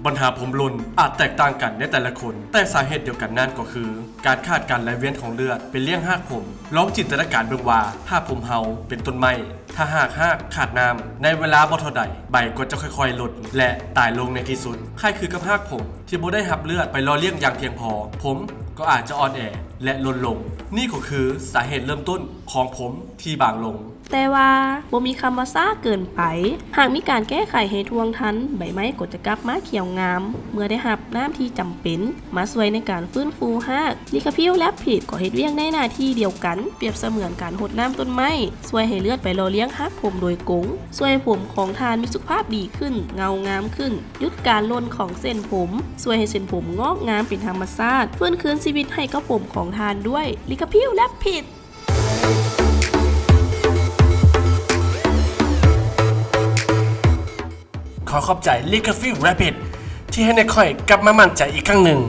ບັນຫາຜົມຫຼົ່ນອາດແຕກຕ່າງກັນໃນແຕ່ລະຄົນ, ແຕ່ສາເຫດດຽວກັນນັ້ນກໍຄື ການຂາດການໄຫຼວຽນຂອງເລືອດໄປລ້ຽງຮາກຜົມ. ລອງຈິນຕະນາການເບິ່ງວ່າ ຫາກຜົມເຮົາເປັນຕົ້ນໄມ້, ຖ້າຫາກຮາກຂາດນ້ຳ, ໃນເວລາບໍ່ເທົ່າໃດ, ໃບກໍຈະຄ່ອຍໆຫຼົ່ນ ແລະ ຕາຍລົງໃນທີ່ສຸດ. ຄ້າຍຄືກັບຮາກຜົມທີ່ບໍ່ໄດ້ຮັບເລືອດໄປຫຼໍ່ລ້ຽງຢ່າງພຽງພໍ, ຜົມກໍອາດຈະອ່ອນແອ ແລະ ຫຼົ່ນລົງ. ນີ້ກໍຄືສາເຫດເລີ່ມຕົ້ນຂອງຜົມທີ່ບາງລົງ. ແຕ່ວ່າບໍ່ມີຄຳວ່າຊ້າເກີນໄປ. ຫາກມີການແກ້ໄຂໃຫ້ທ່ວງທັນ, ໃບໄມ້ກໍຈະກັບມາຂຽວງາມ ເມື່ອໄດ້ຮັບນ້ຳທີ່ຈຳເປັນ ມາຊ່ວຍໃນການຟື້ນຟູຮາກ. ລີຄາພິວແລັບພິດກໍເຮັດວຽກໃນໜ້າທີ່ດຽວກັນ, ປຽບສະເໝືອນການຫົດນ້ຳຕົ້ນໄມ້, ຊ່ວຍໃຫ້ເລືອດໄປຫຼໍ່ລ້ຽງຮາກຜົມໂດຍກົງ, ຊ່ວຍໃຫ້ຜົມຂອງທ່ານມີສຸຂະພາບດີຂຶ້ນ, ເງົາງາມຂຶ້ນ, ຢຸດການຫຼົ່ນຂອງເສັ້ນຜົມ, ຊ່ວຍໃຫ້ເສັ້ນຜົມງອກງາມເປັນທຳມະຊາດ, ຟື້ນຄືນຊີວິດໃຫ້ກັບຜົມຂອງທ່ານດ້ວຍລີຄາພິວແລັບພິດ. ຂໍຂອບໃຈ Licafill Rapid ທີ່ເຮັດໃຫ້ຂ້ອຍກັບມາໝັ້ນໃຈອີກຄັ້ງໜຶ່ງ.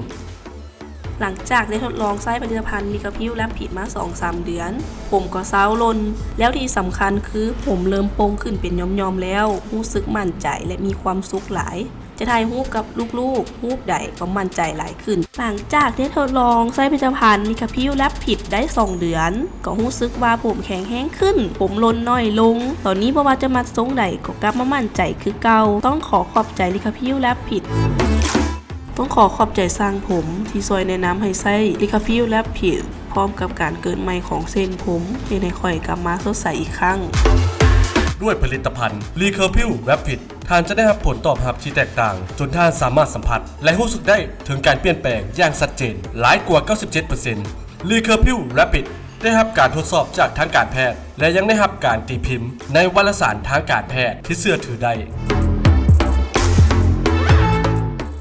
ຫຼັງຈາກໄດ້ທົດລອງໃຊ້ຜະລິດຕະພັນ Licafill Rapid ມາສອງສາມເດືອນ, ຜົມກໍເຊົາຫຼົ່ນ, ແລ້ວທີ່ສຳຄັນຄືຜົມເລີ່ມໂປ່ງຂຶ້ນເປັນຫຍ່ອມໆແລ້ວ, ຮູ້ສຶກໝັ້ນໃຈ ແລະ ມີຄວາມສຸກຫຼາຍ. ຈະຖ່າຍຮູບກັບລູກໆ ຮູບໃດກໍໝັ້ນໃຈຫຼາຍຂຶ້ນ. ຫຼັງຈາກໄດ້ທົດລອງໃຊ້ຜະລິດຕະພັນ Licafill Rapid ໄດ້ສອງເດືອນ, ກໍຮູ້ສຶກວ່າຜົມແຂງແຮງຂຶ້ນ, ຜົມຫຼົ່ນໜ້ອຍລົງ. ຕອນນີ້ບໍ່ວ່າຈະມັດຊົງໃດກໍກັບມາໝັ້ນໃຈຄືເກົ່າ. ຕ້ອງຂໍຂອບໃຈ Licafill Rapid. ຕ້ອງຂໍຂອບໃຈຊ່າງຜົມທີ່ຊ່ວຍແນະນຳໃຫ້ໃຊ້ Licafill Rapid ພ້ອມກັບການເກີດໃໝ່ຂອງເສັ້ນຜົມ ເຮັດໃຫ້ຂ້ອຍກັບມາສົດໃສອີກຄັ້ງ. ດ້ວຍຜະລິດຕະພັນ Licafill Rapid ທ່ານຈະໄດ້ຮັບຜົນຕອບຮັບທີ່ແຕກຕ່າງ ຈົນທ່ານສາມາດສຳຜັດ ແລະ ຮູ້ສຶກໄດ້ເຖິງການປ່ຽນແປງຢ່າງຊັດເຈນຫຼາຍກວ່າເກົ້າສິບເຈັດເປີເຊັນ. Licafill Rapid ໄດ້ຮັບການທົດສອບຈາກທາງການແພດ ແລະ ຍັງໄດ້ຮັບການຕີພິມໃນວາລະສານທາງການແພດທີ່ເຊື່ອຖືໄດ້.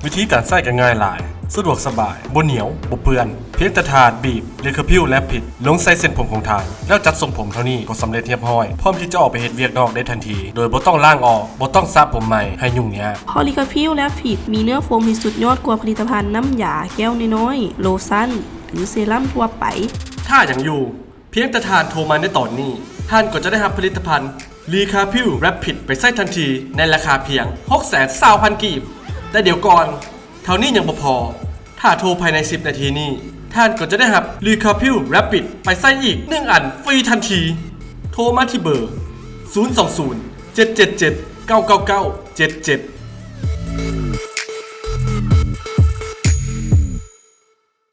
ວິທີການໃຊ້ກໍງ່າຍຫຼາຍ, ສະດວກສະບາຍ, ບໍ່ໜຽວ, ບໍ່ເປື້ອນ. ພຽງແຕ່ທ່ານບີບ Licafill Rapid ລົງໃສ່ເສັ້ນຜົມຂອງທ່ານ ແລ້ວຈັດຊົງຜົມເທົ່ານີ້ກໍສຳເລັດຮຽບຮ້ອຍ, ພ້ອມທີ່ຈະອອກໄປເຮັດວຽກນອກໄດ້ທັນທີ ໂດຍບໍ່ຕ້ອງລ້າງອອກ, ບໍ່ຕ້ອງສະຜົມໃໝ່ໃຫ້ຫຍຸ້ງຍາກ. ເພາະ Licafill Rapid ມີເນື້ອໂຟມທີ່ສຸດຍອດກວ່າຜະລິດຕະພັນນ້ຳຢາແກ້ວນ້ອຍໆ, ໂລຊັນ ຫຼື ເຊຣັມທົ່ວໄປ. ຖ້າຫຍັງຢູ່? ພຽງແຕ່ທ່ານໂທມາໃນຕອນນີ້, ທ່ານກໍຈະໄດ້ຮັບຜະລິດຕະພັນ Licafill Rapid ໄປໃຊ້ທັນທີໃນລາຄາພຽງຫົກແສນຊາວພັນກີບ. ແຕ່ດຽວກ່ອນ, ເທົ່ານີ້ຍັງບໍ່ພໍ, ຖ້າໂທພາຍໃນສິບນາທີນີ້, ທ່ານກໍຈະໄດ້ຮັບ Licafill Rapid ໄປໃຊ້ອີກໜຶ່ງອັນຟຣີທັນທີ. ໂທມາທີ່ເບີ ສູນສອງສູນ ເຈັດເຈັດເຈັດ ເກົ້າເກົ້າເກົ້າ ເຈັດເຈັດ